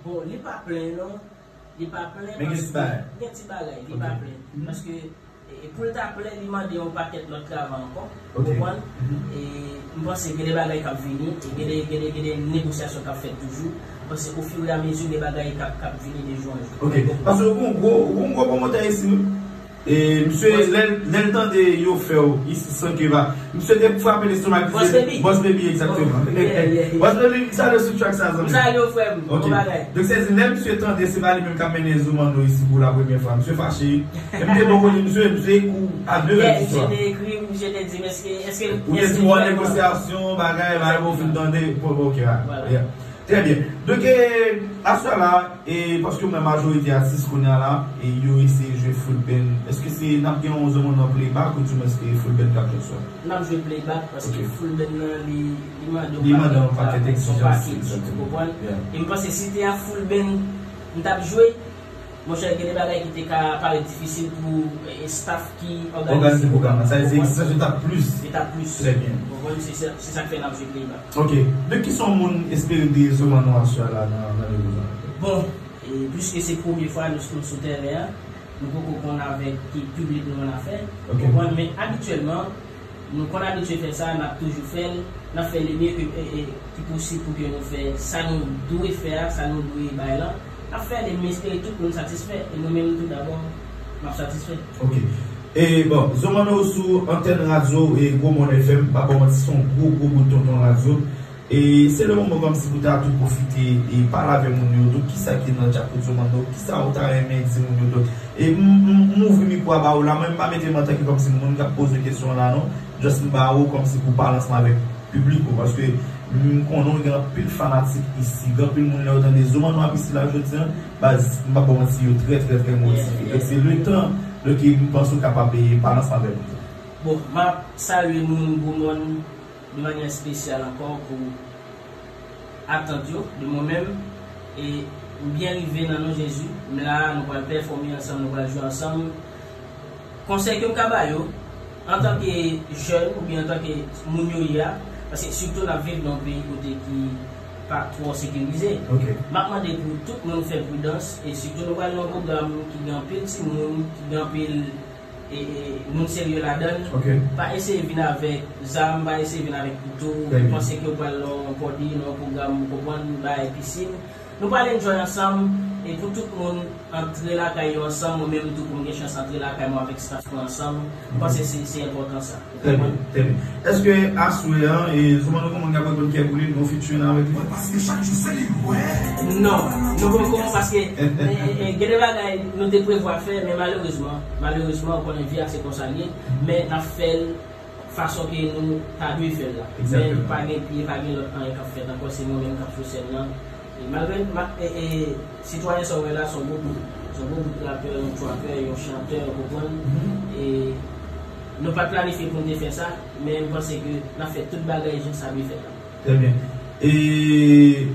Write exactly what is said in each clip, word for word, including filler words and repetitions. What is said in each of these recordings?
Bon, li pa plen non. Li pa plen. Men gen ti bagay. Gen ti bagay, li pa plen. Paske e, e pou l ta plen, li mande yon pakèt lòt travay ankò. Ou konprann? E m panse gen de bagay k ap vini, e gen de, gen de, gen de negosyasyon k ap fèt toujou. M panse ofiramezi gen bagay k ap, k ap vini de jou an jou. Ok. Paske ou gon gwo, ou gon gwo pwomotè isi, wi. E misye, lè, lè l tande yo fè w isi san ke va. Misye te frape lestomak, Boss Baby. Boss Baby, egzakteman. Boss Baby, m salye w sou track sa, zanmi. M salye w, frè m. Ok. Bon bagay. Donk, sèdi, lè misye tande, se pa li menm k ap mennen Zomano isi pou la premyè fwa. Misye fache. E m te bon kote misye, misye ekri w a de lè di swa. Misye te ekri m, misye te di m, èske, èske, ou te di w an negosyasyon, bagay, bagay, bon, fin tande, bon, ok, a. Trè byen. Donk, e, aswè la, e, paske ou wè majorite atis kounye a la, e, yo eseye jwe full band. Èske se, n ap gen yon Zomano nan playback ou di mwen se full band k ap jwe aswè? N ap jwe playback paske full band nan, li, li mande yon pakèt egzijans, egzakteman. Ou konprann? E m panse si te a full band, m t ap jwe, monchè, gen de bagay ki te ka parèt difisil pou, e, staff ki òganize pwogram nan. Sa vle di egzijans yo t ap plis. Yo t ap plis. Trè byen. Ou konprann? Se sa, se sa k fè n ap jwe playback. Ok. De ki sa yon moun espere de Zomano aswè la nan, nan Lewoz la? Bon, e, piske se premye fwa nou, nou sou tèren an, nou poko konn avèk ki piblik nou annafè. Ok. Ou konprann? Men abityèlman, nou konn abitye fè sa, n ap toujou fè l, n ap fè le mye ke, e, e, ki posib pou ke nou fè sa nou dwe fè a, sa nou dwe bay lan. N ap fè le mye, espere tout moun satisfè, e nou menm tou dabò, n ap satisfè. Ok. E bon, Zomano sou antèn radyo e Gwo Mòn F M, pa ba w manti, se yon gwo, gwo bout tonton radyo. E se le moman kòmsi pou ta tou pwofite e pale avè moun yo tou, kisa ki nan djakout Zomano, kisa ou ta renmen di moun yo tou. E m, m, m ouvri mikwo a ba ou la, mwen m pa mete m antanke kòmsi moun k ap poze kesyon la non. Just m ba ou kòmsi pou pale ansanm avèk piblik ou, paske m konnen w gen anpil fanatik isi, gen anpil moun lè yo tande Zomano ap isi la jodi an, baz, m pa ba w manti, yo trè, trè, trè motive. Donk se le tan, donk m panse w kapab e pale ansanm avèk nou. Bon, m ap salye moun Gwo Mòn de manyè espesyal ankò pou atant yo de mwen menm. E m byen rive nan non Jezi. M la, nou pral pèfòme ansanm, nou pral jwe ansanm. Konsèy ke m ka ba yo, antanke jèn oubyen antanke moun yo ye a, paske sitou n ap viv nan yon peyi kote ki pa twò sekirize. Ok. M ap mande pou tout moun fè pridans, e sitou nou pral nan yon pwogram ki gen anpil timoun, ki gen anpil e, e, moun serye ladan l. Ok. Pa eseye vin avèk zam, pa eseye vin avèk kouto. Trè byen. Ou panse ke w pral nan yon pòdi, nan yon pwogram, ou konprann, bay pisin. Nou pral enjoy ansanm, e pou tout moun antre lakay yo ansanm, mwen menm tou pou m gen chans antre lakay mwen avèk staff mwen ansanm. M panse se, se enpòtan sa. Trè byen, trè byen. Èske aswè an, e, Zomano gon moun k ap reponn kè boule, nou featuring avèk li? Paske chak jou se li m wè. Non, nou poko, paske, e, e, e, gen de bagay nou te prevwa fè, men malerezman, malerezman, ou konnen vi a se konsa l ye, men n ap fè l fason ke nou ta dwe fè l la. Egzakteman. Men pa gen pye, pa gen lòt anyen k ap fèt ankò, se mwen menm k ap sou sèn nan. E malgre, ma-, e, e, sitwayen sa w wè la, se yon gwo bout, se yon gwo bout rapè, yon trapè, yon chantè, ou konprann? Mhm. E nou pa t planifye pou n te fè sa, men m panse ke n ap fè tout bagay jan sa dwe fèt la. Trè byen. E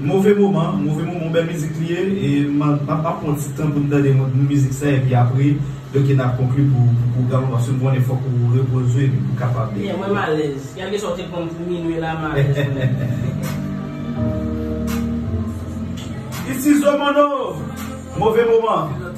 Move Moman, Move Moman, yon bèl mizik li ye, e m a, m a, m ap pran ti tan pou n tande mizik sa, epi apre, donk, n ap konkli pou, pou pwogram nan, paske m konnen fòk ou repoze w epi pou w kapab. Byen, mwen m alèz. Kèlkeswa w te pran m pou minwi la, m alèz mwen. Isi Zomano, Move Moman.